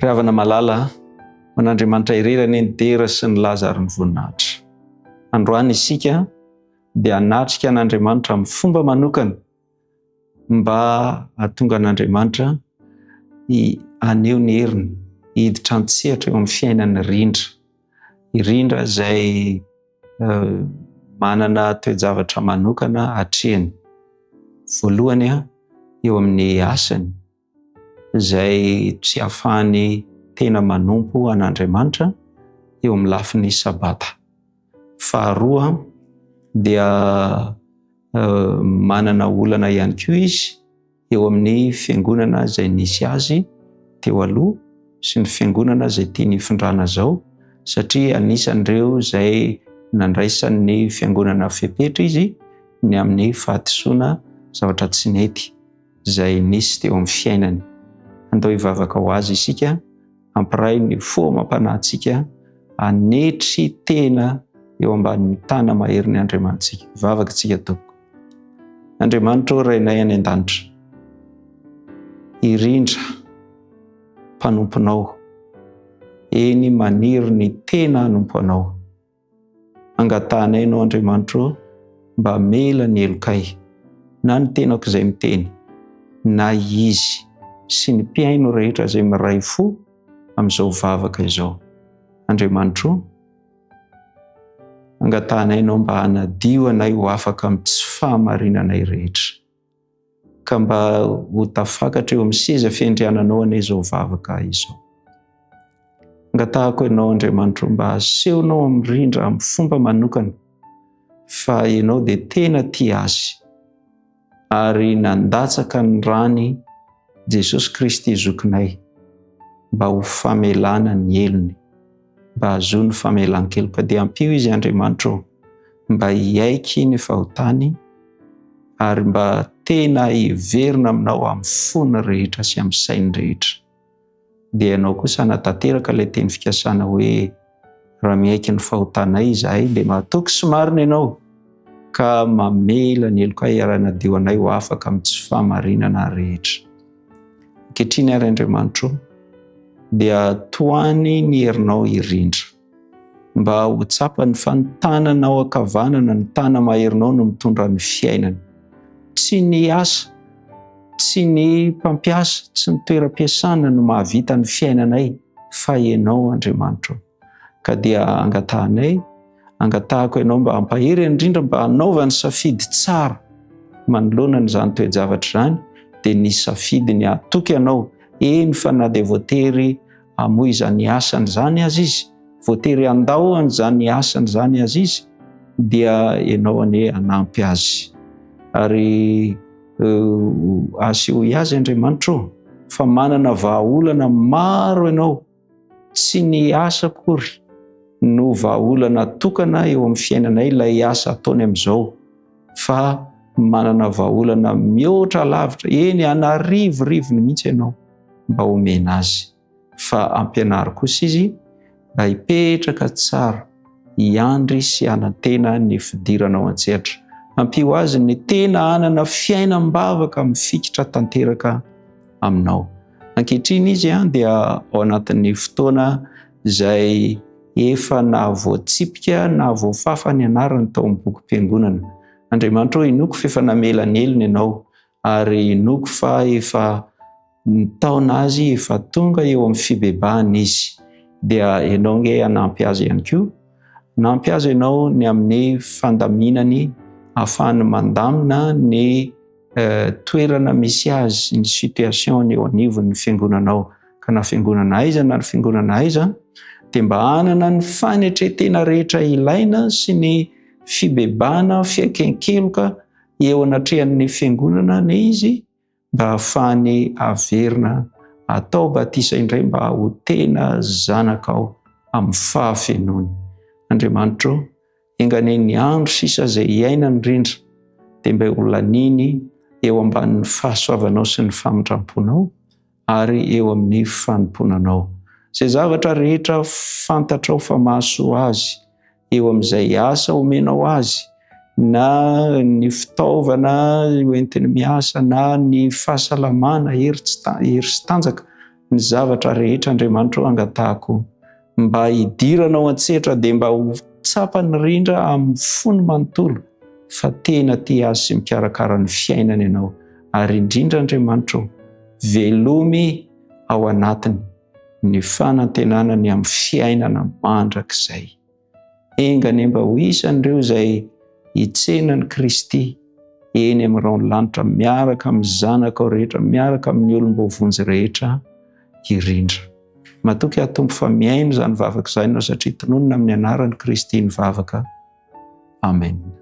Ry havana malala, ho an'Andriamanitra irery anie ny dera sy ny laza ary ny voninahitra. Androany isika dia hanatrika an'Andriamanitra amin'ny fomba manokana mba hahatonga an'Andriamanitra haneho ny heriny, hiditra an-tsehatra eo amin'ny fiainan'i Rindra. I Rindra izay manana toe-javatra manokana atrehiny. Voalohany eo amin'ny asany, izay tsy ahafahany tena manompo an'Andriamanitra eo amin'ny lafiny Sabata. Faharoa dia manana olana ihany koa izy eo amin'ny fiangonana izay nisy azy teo aloha sy ny fiangonana izay tiany hifindrana izao satria anisan'ireo izay nandraisan'ny fiangonana fepetra izy ny amin'ny fahadisoana zavatra tsy nety. izay nisy teo amin'ny fiainany. Andao hivavaka ho azy isika, hampiray ny fo amam-panahintsika, hanetry tena eo ambanin'ny tana maherin'ny Andriamanitsika. Hivavaka isika tompoko. Andriamanitra ô Rainay any an-danitra, irindra mpanomponao, eny maniry ny tena hanompo anao. Angatahanay Ianao Andriamanitra ô mba hamela ny helokay, na ny tenako izay miteny, na izy sy ny mpihaino rehetra izay miray fo amin'izao vavaka izao. Andriamanitra ô, angatahanay Ianao mba hanadio anay ho afaka amin'ny tsy fahamarinanay rehetra. Ka mba ho tafakatra eo amin'ny seza fiandriananao anie izao vavaka izao. Angatahako ianao Andriamanitro mba asehonao amin'ny rindra amin'ny fomba manokana fa ianao dia tena tia azy ary nandatsaka ny rany Jesosy Kristy zokinay mba ho famelana ny helony, mba hahazoany famelan-keloka. Dia ampio izy Andriamanitro mba hiaiky ny fahotany ary mba tena hiverina aminao amin'ny fony rehetra sy amin'ny sainy rehetra. Dia ianao kosa hanatanteraka ilay teny fikasana hoe raha miaiky ny fahotanay izahay dia mahatoky sy marina ianao ka mamela ny helokay ary hanadio anay ho afaka amin'ny tsy fahamarinana rehetra. Ankehitriny ary Andriamanitro dia tohany ny herinao hirindra. Mba ho tsapany fa ny tananao ankavanana, ny tana-maherinao no mitondra ny fiainany. Tsy ny asa, tsy ny mpampiasa, tsy ny toeram-piasana no mahavita ny fiainanay fa Ianao Andriamanitro. Ka dia angatahanay, angatahako Ianao mba hampahery indrindra mba hanaovany safidy tsara manoloana an'izany toe-javatra izany, dia ny safidy ny hatoky Anao, eny fa na dia voatery hamoy izany asany izany aza izy, voatery handao an'izany asany izany aza izy, dia ianao anie hanampy azy. Ary asehoy azy Andriamanitra ô, fa manana vahaolana maro ianao, tsy ny asa akory no vahaolana tokana eo amin'ny fiainanay ilay asa ataony amin'izao, fa manana vahaolana mihoatra lavitra, eny an'arivorivony mihitsy ianao. mba homena azy, fa ampianaro kosa izy mba hipetraka tsara, hiandry sy hanantena ny fidirana ao an-tsehatra. Ampio azy ny tena hanana fiainam-bavaka mifikitra tanteraka aminao. Ankehitriny izy dia ao anatin'ny fotoana izay efa nahavoatsipika, nahavoafafa ny anarany tao amin'ny bokim-piangonana. Andriamanitra ô, inoako fa efa namela ny helony ianao, ary inoako fa efa nitaona azy, efa tonga eo amin'ny fibebahana izy. Dia ianao ange hanampy azy ihany koa. Hanampy azy ianao ny amin'ny fandaminany ahafahany mandamina ny eh, toerana misy azy, ny situation-ny eo anivon'ny fiangonanao. Ka na fiangonana aiza na fiangonana aiza, dia mba hanana ny fanetren-tena rehetra ilaina sy ny fibebahana, fiaiken-keloka eo anatrehan'ny fiangonana anie izy mba hahafahany haverina atao batisa indray mba ho tena zanakao amin'ny fahafenoany. Andriamanitro, enga anie ny andro sisa izay iainany indrindra dia mba ho laniany eo ambanin'ny fahasoavanao sy ny famindram-ponao ary eo amin'ny fanompoananao. Izay zavatra rehetra fantatrao fa mahasoa azy eo amin'izay asa omenao azy, na ny fitaovana hoentiny miasa, na ny fahasalamana, hery sy tanjaka, Ny zavatra rehetra Andriamanitra o angatahako mba hidiranao an-tsehatra dia mba ho tsapan'i Rindra amin'ny fony manontolo fa tena tia azy sy mikarakara ny fiainany ianao ary indrindra Andriamanitra o velomy ao anatiny ny fanantenana ny amin'ny fiainana mandrakizay. Enga anie mba ho isan'ireo izay hitsena an'i Kristy eny amin'ny rahon'ny lanitra miaraka amin'ny zanakao rehetra, miaraka amin'ny olom-boavonjy rehetra hirindra. Matoky aho Tompo fa mihaino izany vavaka izany ianao satria tononina amin'ny anaran'i Kristy ny vavaka. Amen.